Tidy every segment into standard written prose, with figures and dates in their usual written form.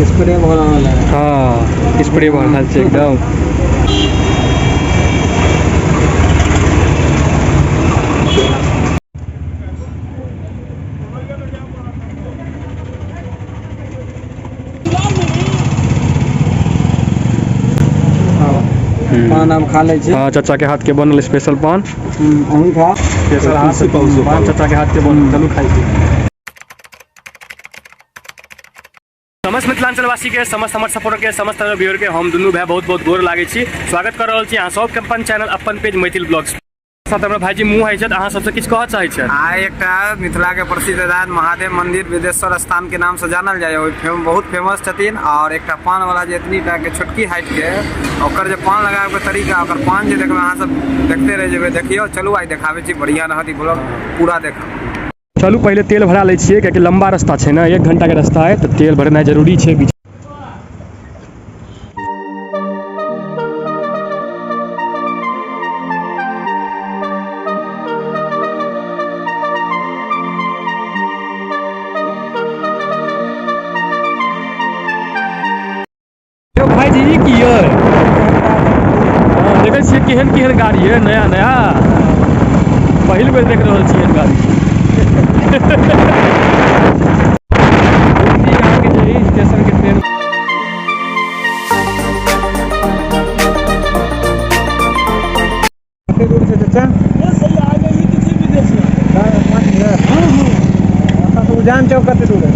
Spray भऽ रहल है। हाँ, स्प्रे भऽ रहल छै एकदम। पान आब खा लै छी। हाँ, चाचा के हाथ के बनल स्पेशल पान। अहूँ खा। स्पेशल हाथ पान चाचा के हाथ के बनल, चलू खाइ छी। समस्त मिथिलांचलवासी के, समस्त हमर सपोर्टर के, समस्त हमर व्यूअर के हम दुनू भाई बहुत बहुत गोर लागै छी। स्वागत कर रहल छी अहाँ सबके अपन चैनल अपन पेज मैथिल ब्लॉग्स। साथ हमरा भाईजी मुँह होइ छथि, अहाँ सबसे किछु कहऽ चाहै छथि? आइ एकटा मिथिला के प्रसिद्ध राज महादेव मंदिर विदेश्वर स्थान के नाम से जानल जाय, ओहि बहुत फेमस छथिन। और एकटा पान वाला जे एतनी टा के छोटकी हाइट के, ओकर जे पान लगाबे के तरीका, ओकर पान जे देखबै अहाँ सब देखते रहि जेबै। देखियौ, चलू आइ देखाबै छी, बढ़िया रहत ई ब्लॉग, पूरा देखब। चलू पहिले तेल भरा लै छियै, कियाकि लंबा रास्ता छै ने, 1 घंटा के रास्ता है, तऽ तेल भरनाइ जरूरी छै। यौ भाईजी, ई की यै? हाँ, देखै छियै केहन केहन गाड़ी है, नया नया, पहिल बेर देख रहल छियै एहन गाड़ी। अहाँके जे स्टेशन के ट्रेन कते दूर छै चाचा? उजान चौक कते दूर है?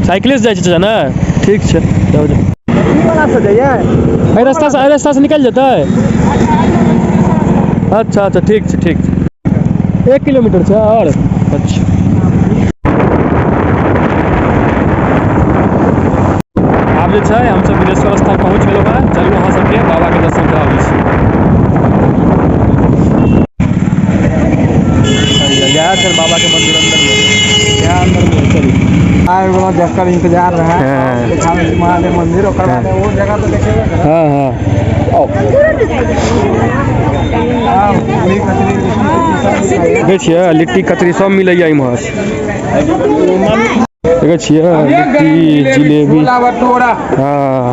साइकिले से जाइ छै चाचा ने? ठीक छै, जाउ जाउ। ई वाला से जाइए? एहि रास्ता से, एहि रास्ता से निकलि जेतै? अच्छा अच्छा, ठीक छै, ठीक छै। 1 किलोमीटर छै आओर। अच्छा, आब जे छै हमसब विदेश्वर स्थान पहुँच गेलहुँ हेँ। चलू अहाँ सबके बाबाके दर्शन कराबै छी। इएह छै बाबाके मंदिर अन्दरमे, इएह अन्दरमे। चलू। आइ एगो जकर इंतजार रहे, हाँ। देखाबै छी महादेव मंदिर, ओकर बाद ओ जगह तऽ देखेबे करब। हाँ हाँ, हाँ, पूरी कचरी लिट्टी तिट्टी सब देखै छियै लिट्टी कचरी सब मिलैया इम्हर। देखै छियै लिट्टी जिलेबी, हाँ,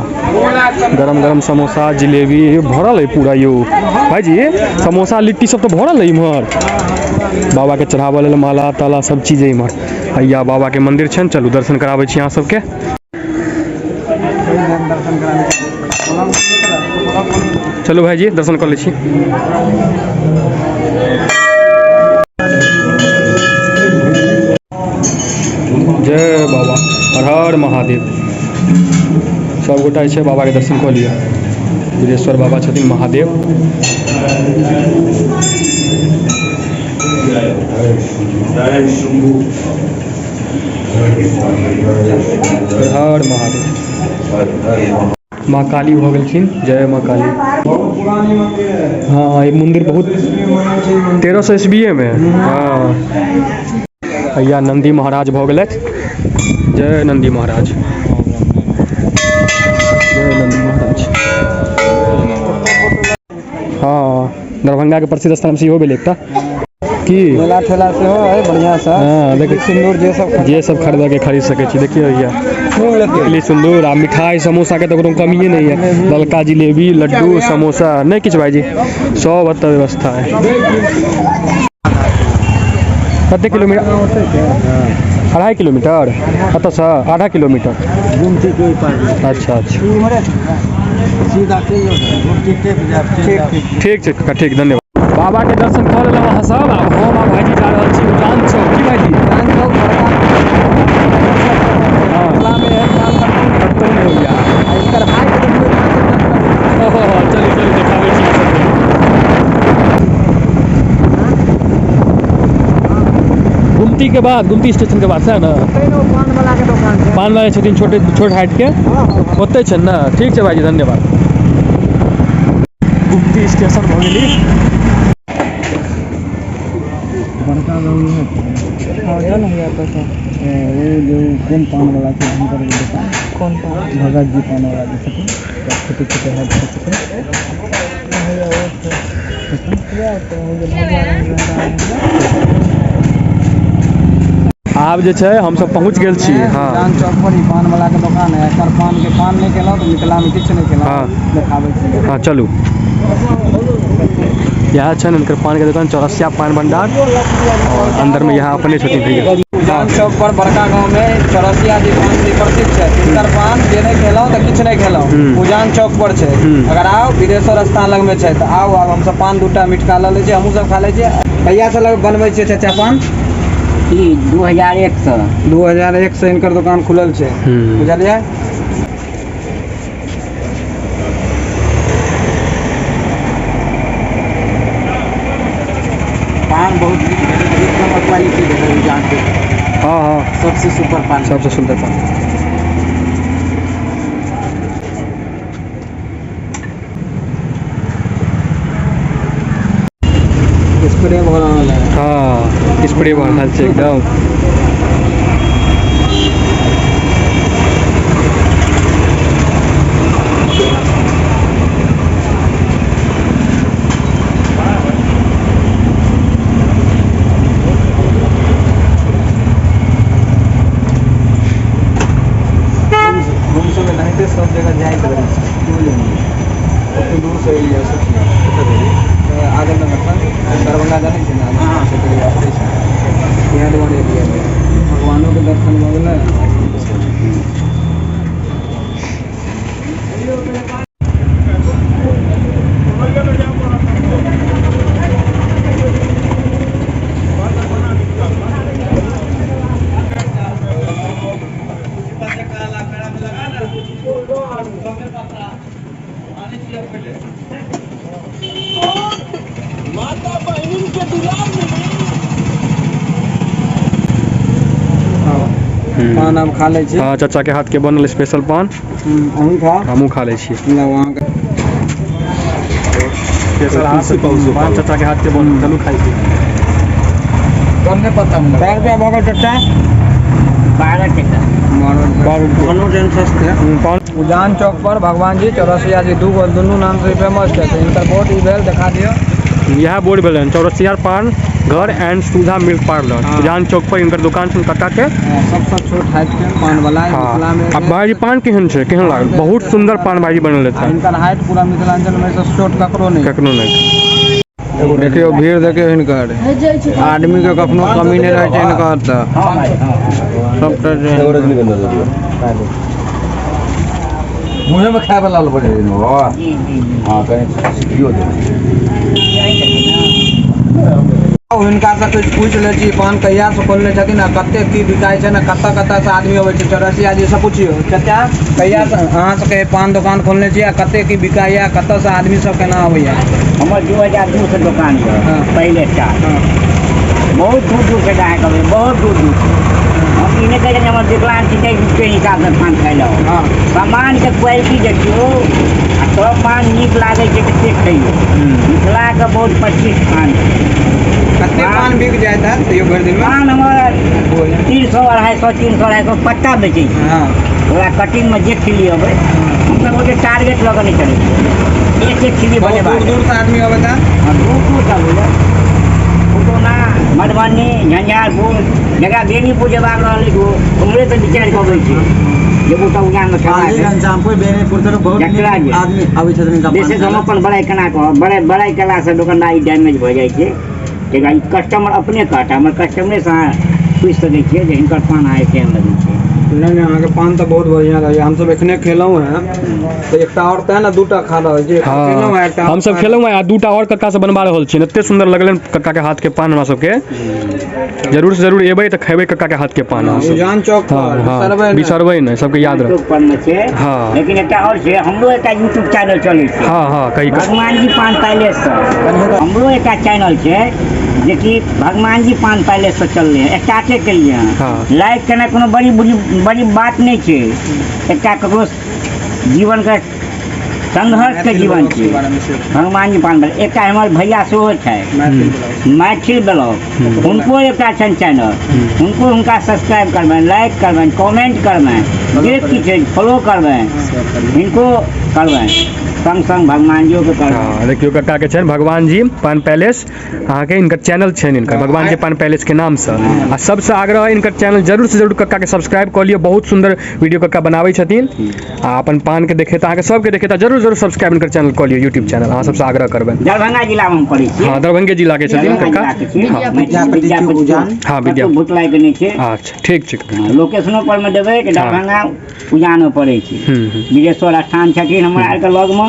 गरम गरम समोसा जिलेबी भरल है पूरा। यौ भाईजी, समोसा लिट्टी सब तऽ भरल है इम्हर। बाबा के चढ़ाबऽ लेल माला ताला सब चीज है इम्हर। हैया बाबा के मंदिर छनि, चलू दर्शन कराबै छी अहाँ सबके। दर्शन कराबै। चलू भाईजी, दर्शन कऽ लै छी। जय बाबा, हर हर महादेव। सब गोटा जे छै बाबा के दर्शन कऽ लिअ। वीरेश्वर बाबा छथिन महादेव। हर हर महादेव। माँ काली भऽ गेलखिन। जय माँ काली। बहुत पुरानी मंदिर है। हाँ, ई मंदिर बहुत 1300 ईस्वीए में। हाँ, हैया नंदी महाराज भऽ गेलथि। जय नंदी महाराज, जय नंदी महाराज। हाँ, दरभंगा के प्रसिद्ध स्थान सेहो भेल एकटा की। मेला ठेला सेहो है बढ़िया सा। हाँ, देखै सिन्दूर जे सब जे सब खरीदऽ के खरीद सकै छी। देखियौ भैया, टिकली सिन्दूर आ मिठाई समोसा के तऽ कोनो कमिए नहीं है। ललका जिलेबी, लड्डू, समोसा, नहीं किछु भाईजी, सब एतऽ व्यवस्था है। कते किलोमीटर? 2.5 किलोमीटर एतऽसँ, आधा किलोमीटर। गुमती के ओहि पार। अच्छा अच्छा। सीधा गुमती टेप जायब। ठीक, ठीक छै काका, ठीक, धन्यवाद। बाबा के दर्शन कऽ लेलहुँ अहाँ सब। आब हम आ भाईजी जा रहल छी उजान चौक। की भाईजी? हाँ, कतौ नहि होइया। ओहो, चलू चलू, देखाबै छी अहाँ सबके। गुमती के बाद, गुमती स्टेशन के बाद सएह ने? पान वाला के दोकान छै। पान वाला छथिन छोटे छोट हाइट के, ओतै छनि ने? ठीक छै भाईजी, धन्यवाद। गुमती स्टेशन भऽ गेली। बड़का गाँव है। ओ जे कोन पान वाला छै हुनकर दोकान? कोन पान? भगत जी पान वाला जे छथिन, छोटे छोटे हाइट के छथिन। भैया ओ छै, वएह तऽ ओ जे भगवा रंग रंग। आब जे छै हमसब पहुँच गेल छी। हँ, उजान चौक पर ई पान वाला के दोकान है। एकर पान के पान नहि केलहुँ तऽ मिथिला मे किछु नहि केलहुँ। हँ। देखाबै छी। हँ चलू, इएह छनि हुनकर पानके दोकान, चौरसिया पान भंडार। और अंदर में यहाँ अपने छथिन भैया। उजान चौक पर बड़का गाँव में चौरसिया जी पान जी प्रसिद्ध छै। हिनकर पान जे नहि खेलहुँ तऽ किछु नहि खेलहुँ। उजान चौक पर छै। अगर आउ बिदेश्वर स्थान लग में छै तऽ आउ। आब हमसब पान दूटा मिठका लऽ लै छियै, हमहूँ सब खा लै छियै। कहिया से लग बनबै छियै चाचा पान? ई 2001 से। 2001 से हिनकर दोकान खुलल छै। बुझलियै? पान बहुत नीक भेटल, एक नंबर क्वालिटी भेटल उजान के। हँ हँ, सबसे सुपर पान। सबसे सुन्दर पान। स्प्रे भऽ रहल है। हँ, स्प्रे भऽ रहल छै एकदम। हमसब एनाहिते सब जगह जाइत रहै छी। ओते दूर से एलियै सोचियौ। आदम नगर सँ दरभंगा जानै छियै ने? आदम से कहियो आबै छै, इएह दुआरे एलियै। भगवानोके दर्शन भऽ गेलै। पान आब खा लै छी। हँ, चाचा के हाथ के बनल स्पेशल पान। अहूँ खाउ। हमहूँ खा लै छी। लाउ अहाँके स्पेशल हाथ पान चाचा के हाथ के बनल, चलू खाइ छी। कै रुपया भऽ गेल चाचा? 12 टका। 12 रुपया। सस्ते। पान उजान चौक पर भगवान जी चौरसिया जी दूगो दुनू नाम से फेमस छै, तऽ हिनकर बोर्ड ई भेल, देखा दियौ। इएह बोर्ड भेलनि, चौरसिया पान घर एंड सुधा मिल्क पार्लर। हँ। उजान चौक पर हिनकर दुकान छनि काका के। हँ, सबसँ छोट हाइट के पान वाला मिथिला मे। आ भाईजी पान केहन छै, केहन लागल? बहुत सुन्दर पान भाईजी बनल आ छै। हिनकर हाइट पूरा मिथिलांचल मे से छोट ककरो नहि। कखनो नहि। देखियौ भीड़, देखियौ हिनकर आदमी के कखनो कमी नहि रहै छै हिनकर। तऽ सबटा जे मुँहे में खाए वाला बने। जी जी जी। हाँ, कहीं सिखियो दे। हिनका से किछु पूछि लै छी, पान कहिया से खोलने छथिन आ कते की बिकाइ छै ने, कतऽ कतऽ से आदमी अबै छै। चौरसिया जी से पुछियौ। चाचा, कहिया से अहाँ सबके पान दोकान खोलने छी आ कते की बिकाइया, कतऽ से आदमी सब केना अबैया? हमर 2002 से दोकान यऽ। हँ। पहिले स्टार्ट। बहुत दूर दूर से गाहक अबै, बहुत दूर दूर से। हम ई नहि कहै छियै हमर विकलांग छी के हिसाब से पान खाइ लए। सामान के क्वालिटी देखियौ आ सब पान नीक लागै छै तऽ से खइयौ। मिथिलाके बहुत प्रसिद्ध पान छै। कते पान बिक जाइत हैत तैयो भरि दिनमे? पान हमर 300 250, 300 250 पत्ता बेचै छी। ओकरा कटिंगमे जे खिल्ली अबै, हमसब ओते टारगेट लऽ कऽ नहि चलै छियै, एक एक खिल्ली बहुत बनेबाक। दूर दूर से आदमी अबैत हैत। हँ, दूर दूर से अबैया, पुरौना, मधुबनी, झंझारपुर, जकरा बेनीपुर जेबाक रहलै ओ उम्हरे से विचारि कऽ अबै छै जे ओतऽ उजानमे खेबाक है। घनश्यामपुर, बेनीपुर से बहुत जकरा जे। आदमी आबै छथिन हिनका पान विशेष हम खाय। अपन बड़ाइ केना कहब? बड़ाइ बड़ाइ केलासँ दोकानदारी डैमेज भऽ जाइ छै। ताहि ई कस्टमर अपने कहता, हमर कस्टमरेसँ अहाँ पूछि सकै छियै जे हिनकर पान अहाँके केहन लगै छै। नहि नहि, अहाँके पान तऽ बहुत बढ़िआँ रहैया। हमसब एखने खेलहुँ हेँ तऽ एकटा आओर तेँ ने दूटा खा रहल छी। एकटा खेलहुँ हेँ, एकटा हँ, हमसब खेलहुँ हैं आ दूटा आओर कक्का से बनवा रहल छी। एते सुन्दर लगलनि कक्का के हाथ के पान हमरा सबके। जरूर से जरूर एबै तऽ खेबै कक्का के हाथ के पान अहाँ सब। उजान चौक पर। हँ हँ, बिसरबै नहि। बिसरबै नहि, सबके याद रह यूट्यूब पर मे छै। हँ। लेकिन एकटा आओर छै, हमरो एकटा यूट्यूब चैनल चलै छै। हँ हँ, कही कही। भगवान जी पान पैलेस सँ हमरो एकटा चैनल छै, जेकि भगवान जी पान पैलेस से चललै हँ, स्टार्टे केलियै हँ। लाइक केनाइ कोनो बड़ी बुरी बड़ी बात नहि छै। एकटा ककरो जीवनके संघर्षके मैथिल जीवन ब्लॉग छै। के बारेमे सेहो। भगवान जी पान पैलेस, एकटा हमर भैया सेहो छै। मैथिल ब्लॉग। मैथिल ब्लॉग, हुनको एकटा छनि चैनल। हुनको हुनका सब्सक्राइब करबनि, लाइक करबनि, कमेंट करबनि, जे किछु फॉलो करबनि, हिनको करबनि। संग संग भगवान जियो के करबै। हँ, देखियौ कक्का के छनि भगवान जी पान पैलेस, अहाँके इनकर चैनल छनि इनकर भगवान जी पान पैलेस के नामसँ। आ सबसँ आग्रह है इनकर चैनल जरूर से जरूर कक्का के सब्सक्राइब कऽ लिअ, बहुत सुन्दर वीडियो कक्का बनाबै छथिन आ अपन पान के देखेता, अहाँके सबके देखेता, जरूर जरूर सब्सक्राइब इनकर चैनल कऽ लिअ, यूट्यूब चैनल, अहाँ सबसँ आग्रह करबनि। दरभंगा जिला में हम पड़ै छी। हँ, दरभंगे जिला के छथिन दरभंगा कक्का। जिला के छी। हँ। विद्यापति उजान। हँ, विद्या- कतौ भुतलाय के नहि छै। अच्छा, ठीक छै। लोकेशनो पर मे देबै कि दरभंगा उजान मे पड़ै छै। हम्म, हम्म। विदेश्वर स्थान छथिन हमरा आरके लगमे,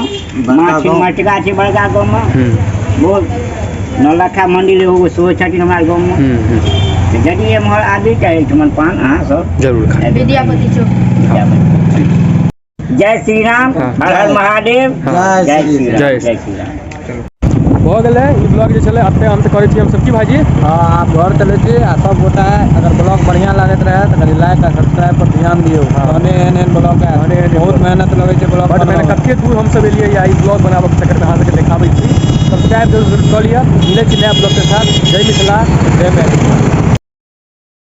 माछ मटका छै बड़का गाँवमे, बहुत नौलखा मंदिर एगो सेहो छथिन हमरा गाँवमे। हम्म, हम्म। यदि एम्हर आबी तऽ एहिठमन पान अहाँ सब जरूर खाएब। विद्यापति चौक। विद्यापति। जय श्री राम, हाँ। हर हर महादेव, हाँ। जय श्री राम, जय जय श्री राम। भऽ गेलै ई ब्लॉग जे छलै, एते अंत करै छी हमसब की भाईजी? हँ, आब घर चलै छी आ सब गोटा अगर ब्लॉग बढ़िआँ लागैत रहए तऽ कनि लाइक आ सब्सक्राइब पर ध्यान दियौ, तहने एहन एहन ब्लॉग आयत। तहने एहन एहन बहुत ब्लॉग। मेहनत लगै छै ब्लॉग बड मेहनत, बनाबऽमे। कते दूर हमसब एलियै या ई ब्लॉग बनाबऽके चक्करमे, अहाँ सबके देखाबै छी। सब्सक्राइब जरूर जरूर कऽ लिअ। मिलै छी नया ब्लॉगके साथ। जय मिथिला, जय मैथिली।